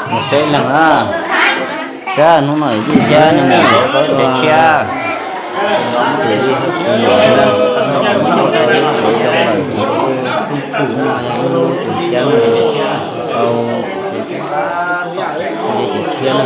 Mus seb leeg na. Sab hnub no yij thiab neeg mus rau teb tshiab. Tsev zoo lawm, tsev tshiab na. Tau teb tshiab na.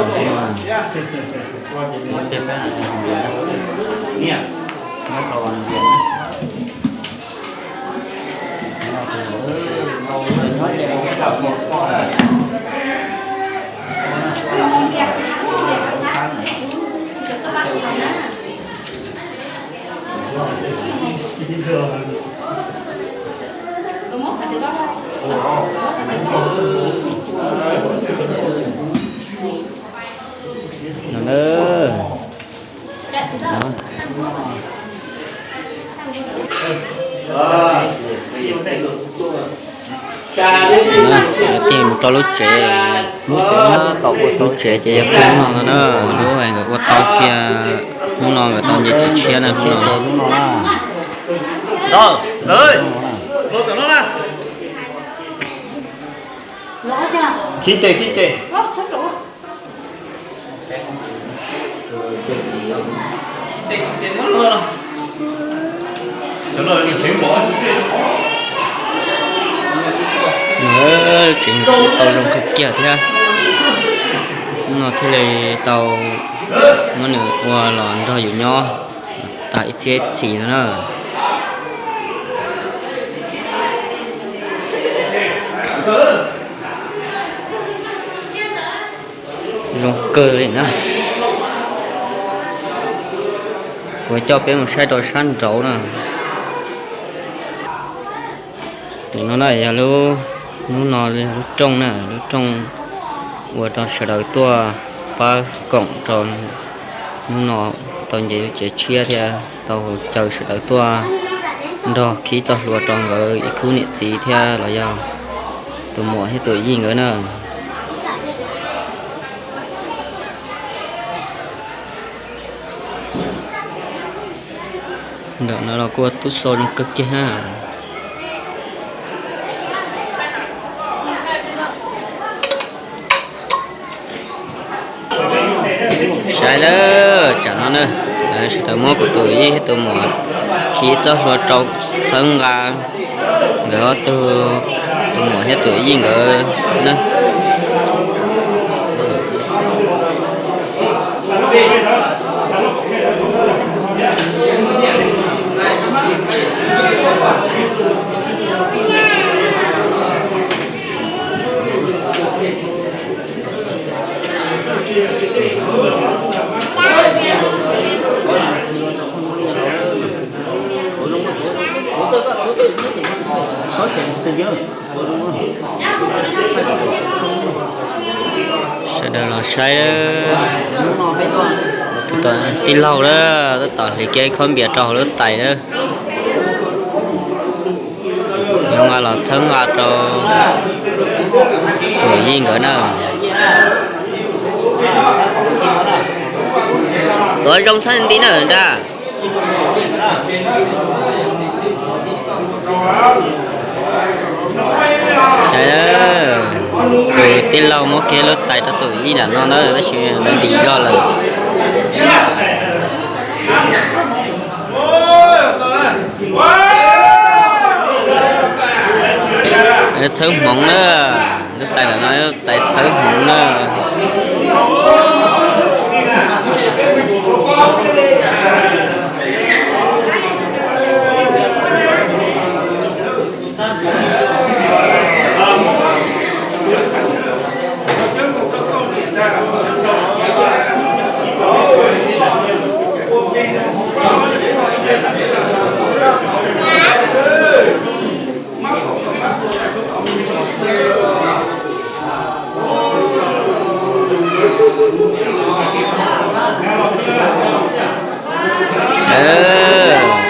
No na. Ces mus rau lub tsev, lub tsev ces yog peb hnub no na, lub nkawd ua tau kiag, hnub no nkawd tau nce tsev tshiab na, hnub no. Khib tes, khib tes. Tsev tau zoo kawg kiag thiab. Hnub no thiaj li tau muab nws ua los nrog yus nyob tag ib txhiab ib txhis no na. Zoo kawg li na. Kuv coj peb mus saib rau sab nraud na. Nim no na yog lub, hnub no lub rooj na, lub rooj ua rau sawv daws tuaj pab koom rau hnub no tau nce lub tsev tshiab thiab tau caw sawv daws tuaj nrog khib txoj hlua rau nkawd ib khub niam txiv thiab los yog tus muam thiab tus yij nkawd na. Ntawm no los kuj ua tub xo zoo kawg kiag na. Saib lawm, tsam no na, sawv daws muab kuv tus yij thiab tus muam khib txoj hlua rau txhawb nqa nkawd ob tug, tus muam thiab tus yij nkawd na. Sawv daws los saib, tus tij laug lawm tab tom hliv kiag khob npias rau hauv lub tais lawm. Yuav nqa los txhawb nqa rau tus yij nkawd na. Tuav zoo txhawb nti na nrag. Tus tij laug muab kiag lub tais rau tus yij nram no na, tab sis lawv ntim zog lawm. Txhawb hmoov na, lub tais ntawm no lub tais txhawb hmoov na.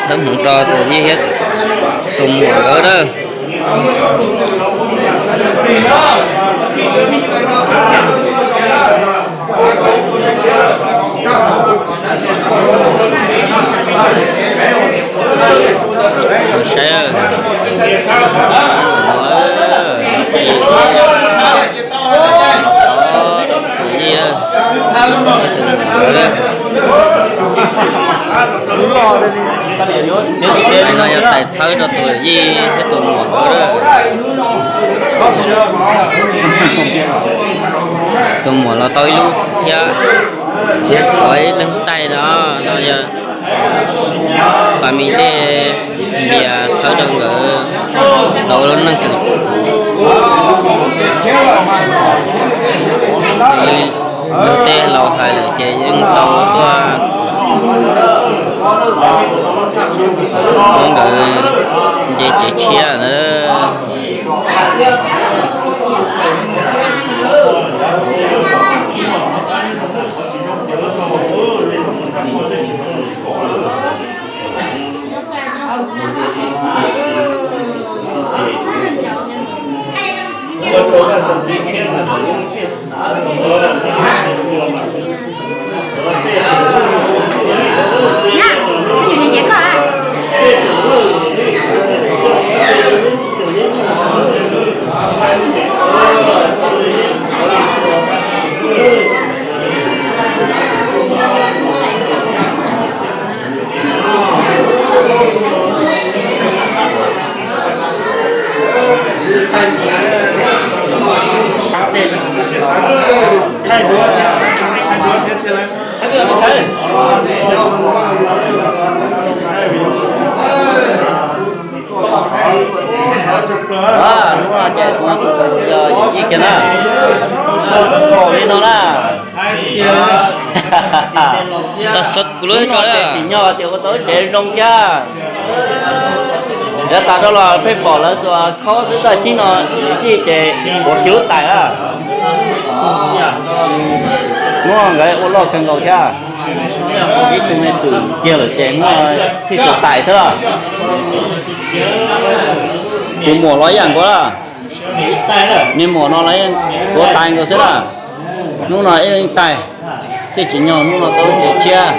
Txhawb hmoov rau tus yij thiab tus muam nkawd na. Saib, Tais no yog tais txhawb rau tus yij thiab tus muam nkawd. Tus muam los tau ib lub thiab, thiab kov ib leeg taij no, no yog pas mis dej npias txhawb rau nkawd tau lub neej twm. Yog tej laus hais lawm ces yeej tau tuaj muab nkawd nce cev tshiab na. Hnub no ces kuv yog yawm yij kiag na, li no na. Tag xov kuv lub tso tsis nyob tias ua tau lub tsev zoo thiab. Yav tas rau los pheej pom lawv xuas khob xwb, tag kis no yawm yij ces ua kiag lub tais na. Hnub no nkawd ua loj kawg nkaus thiab. Ib tug me twm kiag lawm ces hnub no thiaj tua tais xwb lawm. Tus muam los ib yam nkaus lawm. Me muam no los tua tais nkaus xwb lawm. Hnub no ib leeg tais, thiaj tsis nyog hnub no tau cev tshiab.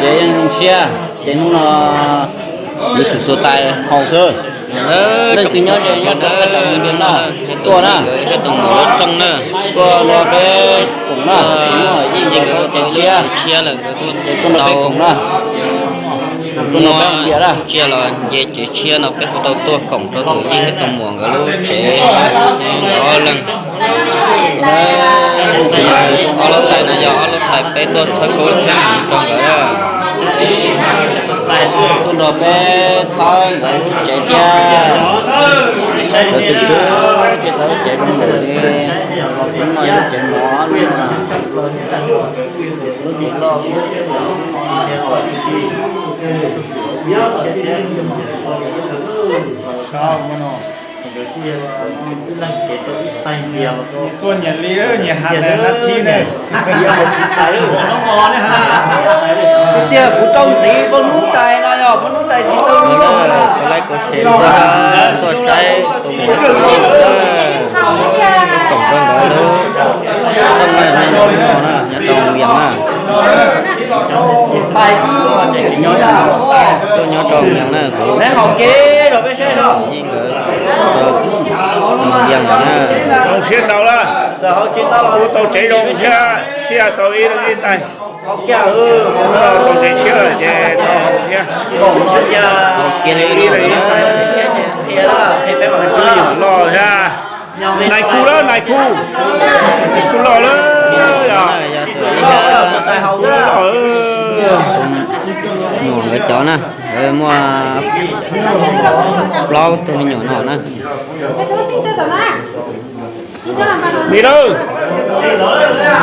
Ces yeej zoo siab ces hnub no yuav tsum xuas tais haus xwb. Leej twg nyob ze nyob rau peb tam mus ntiag no tuaj na, tuaj nrog peb koom na, hnub no yeej tau cev tshiab, ces tuaj nrog peb koom na. Tuaj nrog peb ntiag na. Tsiaj los nce cev tshiab no peb kuj tau tuaj koom rau tus yij thiab tus muam nkawd lub tsev, ob leeg. Ob lub tais no yog ob lub tais peb tuaj txhawb koob txhawb hmoov rau nkawd. Tuaj nrog peb txhawb nkawd lub tsev thiab. Nkawd tus tub ces tau lub tsev zoo nkauj li, hnub no lub tsev mov, lub tsev loj, tuaj nyiam li nyiam ha na thib ne. Tiag kuv rau ntxiv poj hnub tais no yog poj hnub tais tsis tau lub loj na. Txhua saib tus muam tus yij, koom rau nkawd lub rooj na, nyob rau Vias na. Tuaj nyob rau Vias na, kuv yij nkawd rau Vias na. Zoo siab ntau lawm, kuv tau tsev zoo thiab, thiaj tau ib lub ib tais. Tau tsev tshiab lawm ces tau haus thiab. Haus kiag li no. Loj thiab. Nais khu lawm, nais khu. Nais khu loj lawm. Loj. Nyuam nkawd cov na, nkawd muaj plaub tug me nyuam no na. Nim lawm,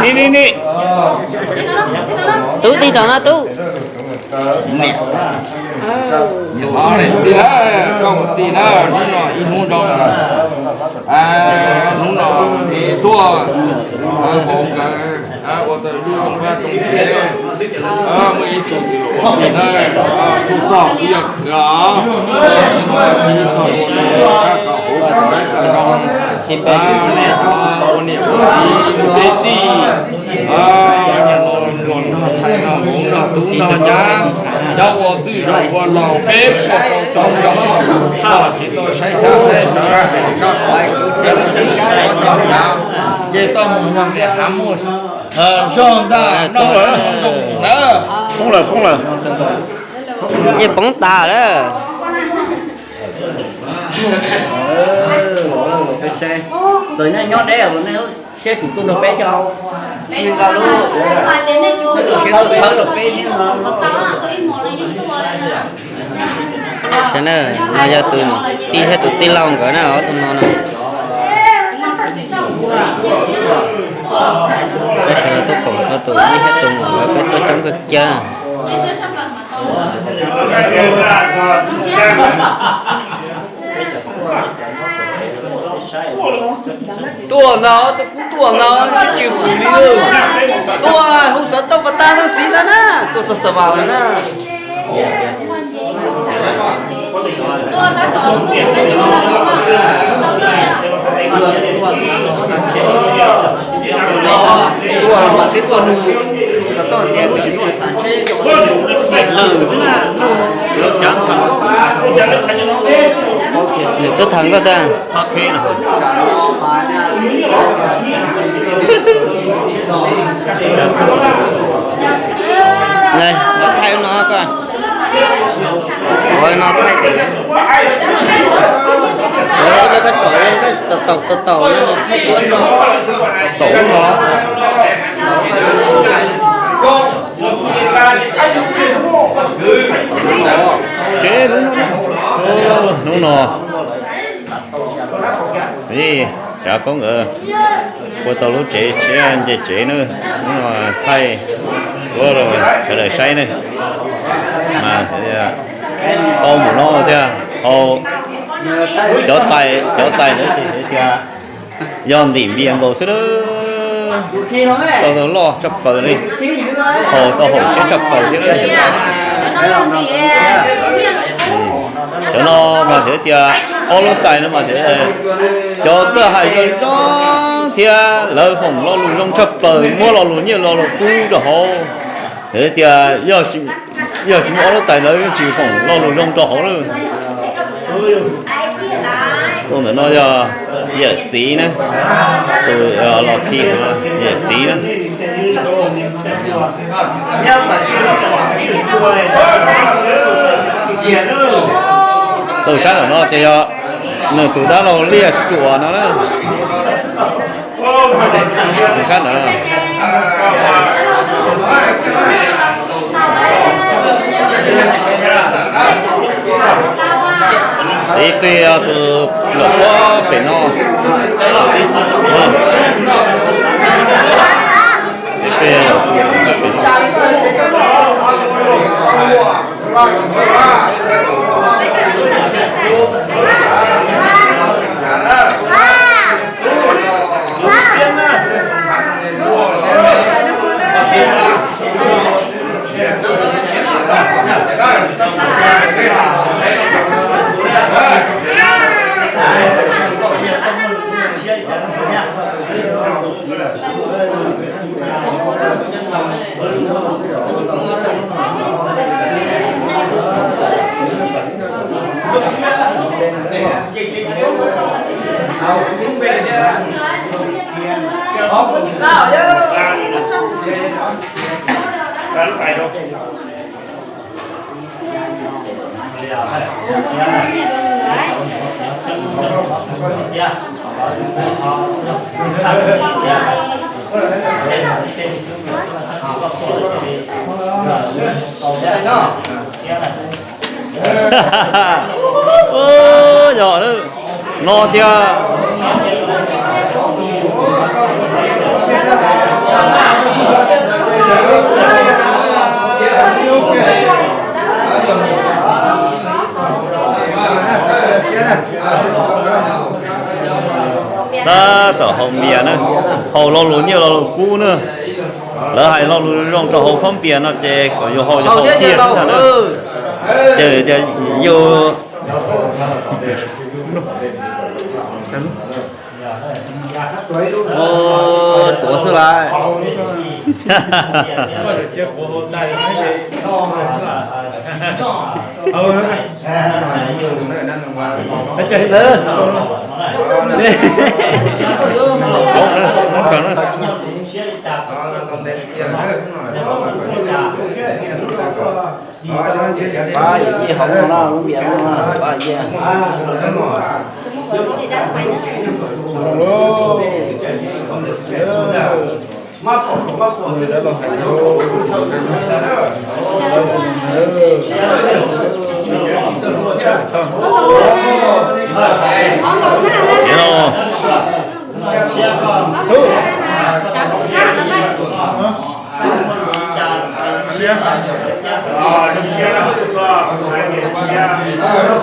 nim nim nim. Tub tig tom no tub. Nim, koj ua tij na, hnub no ib hnub zoo, hnub no es tuaj, nkawd ua tau ib lub rooj vab rooj tsev, muaj ib tug tij laug na, txug txog kuv yog khwv os, txug txog kuv yog khwv, koj kom huv kom kawg zoo, nej cov ua niam ua txiv ua teb tij, los nrog ntxhais nrog hmoov nrog tub nrog nyab, cov ua txwj zaum ua laus peb puas rau tau zoo, tsis tau saib xyov saib rawv, koj kom huv thiab koj nrog nyav, ces tau mus nrog niam hav muaj zog ntag, noj zoo na. Poob lawm, poob lawm. Yeej poob tas lawm. Txawm nyob nyob deb los nej siab tsis tu nrog peb cov. Saib na, no yog tus tij thiab tus tij laug nkawd na, ob tug no na. Peb sawv daws tuaj koom tau tus tij thiab tus muam nkawd peb tuaj coob kawg kiag. Tuaj ntag, tuaj kub tuaj ntag, tsis cim fum li lawm. Tuaj hu xov tooj pas tag leej txiv ntag na, tuaj txog Xav Vas lawm na. Tuaj mas twb tuaj hu xov tooj tias lub tsis muaj xav ntseb, lawm xwb na, lub lawv cav. Nws tuaj tham koj tag. Thaij no koj. Ua no thaij. Tau tau tau tau, thaij ua no. Tau no. Tsev hnub no, hnub no, ib, cov koob nkawd ua tau lub tsev tshiab nce tsev na, hnub no thaij ua rau sawv daws saib na. Mas tau mus no thiab, hau cov tais, cov tais ntawd ces hais tias yog ntim npias nkaus xwb na. Tau loj tshaj plaws li, haus tau haum siab tshaj plaws thiab. Cov no mas hais tias ob lub tais no mas cov txawj hais zoo zoo thiab lawv foom lo lus zoo tshaj plaws, muab lo lus nyiaj lo lus kub rau hauv. Hais tias yog tsis muaj ob lub tais lawv yeej tsis foom lo lus zoo rau hauv lawm. Tus ntawm no yog yawm txiv na, tus los khi yawm txiv na. Tus sab ntawm no ces yog nws tus dab laug Liaj Tsuas no na. Tus sab ntawm no. Ib tug tus lawm pob pem no. Yog no thiab. Tab tom haus npias na, haus lo lus nyiaj lo lus kub na. Lawv hais lo lus zoo rau hauv phab npias no ces kom yus haus yus haus tiag xwb ntag na. Ces tias yus tuav xwb lawm.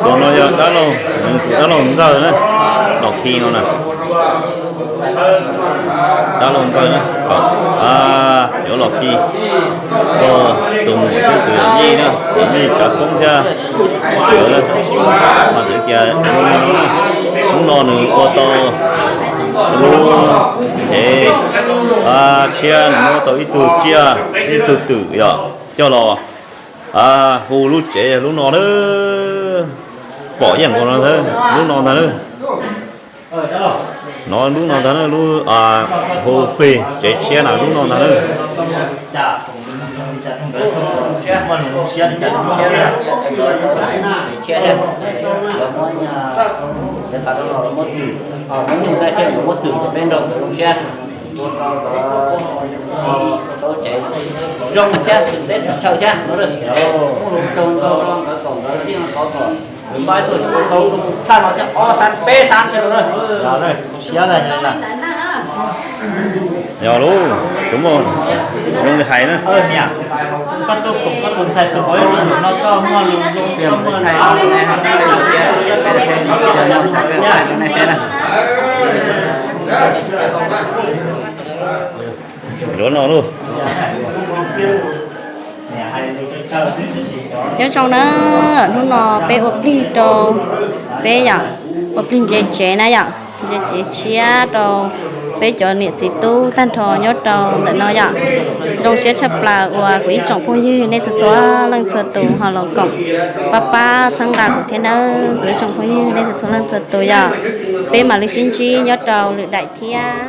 Tus no yog dab laug, tus dab laug ntxawg na, los khi no na. Dab laug ntxawg na, yuav los khi rau tus muam thiab tus yij na, tus yij tsav koob thiab. Mas txawm tias hnub no nws ua tau lub tsev tshiab, nws muab tau ib tug tsiaj ib tug twm yom, coj los hu lub tsev lub no na. Pom yeej nkaus no, lub no ntag na. No lub no ntag na, lub hu plig tsev tshiab na, lub no ntag na. Zoo thiab, teb chaws thiab no, muaj lus rau nkauj nkauj kom nkawd thiaj qhov kom npaj tuaj tau tau tshaj no thiab ob xab peb xab thiab no. Yog lub, kuv muaj zoo li hais na. Niam, koj tuaj koom koj tus ntxhais tus poj niam no, koj muaj lus zoo, koj muaj hais. Yuav no lauj. Nyob zoo na, hnub no peb ua plig rau, peb yom, ua plig ntse tsev na yom, ntse tsev tshiab rau peb cov niam txiv tub tag nrho nyob rau ntawm no yom. Zoo siab tshaj plaws uas kuv ib tsoom phooj ywg nej txhua txhua leej txhua tus ho los koom pab pab txhawb nqa kuv thiab nawb, kuv ib tsoom phooj ywg nej txhua txhua leej txhua tus yom. Peb mam li sib ntsib nyob rau lwm daim thiab.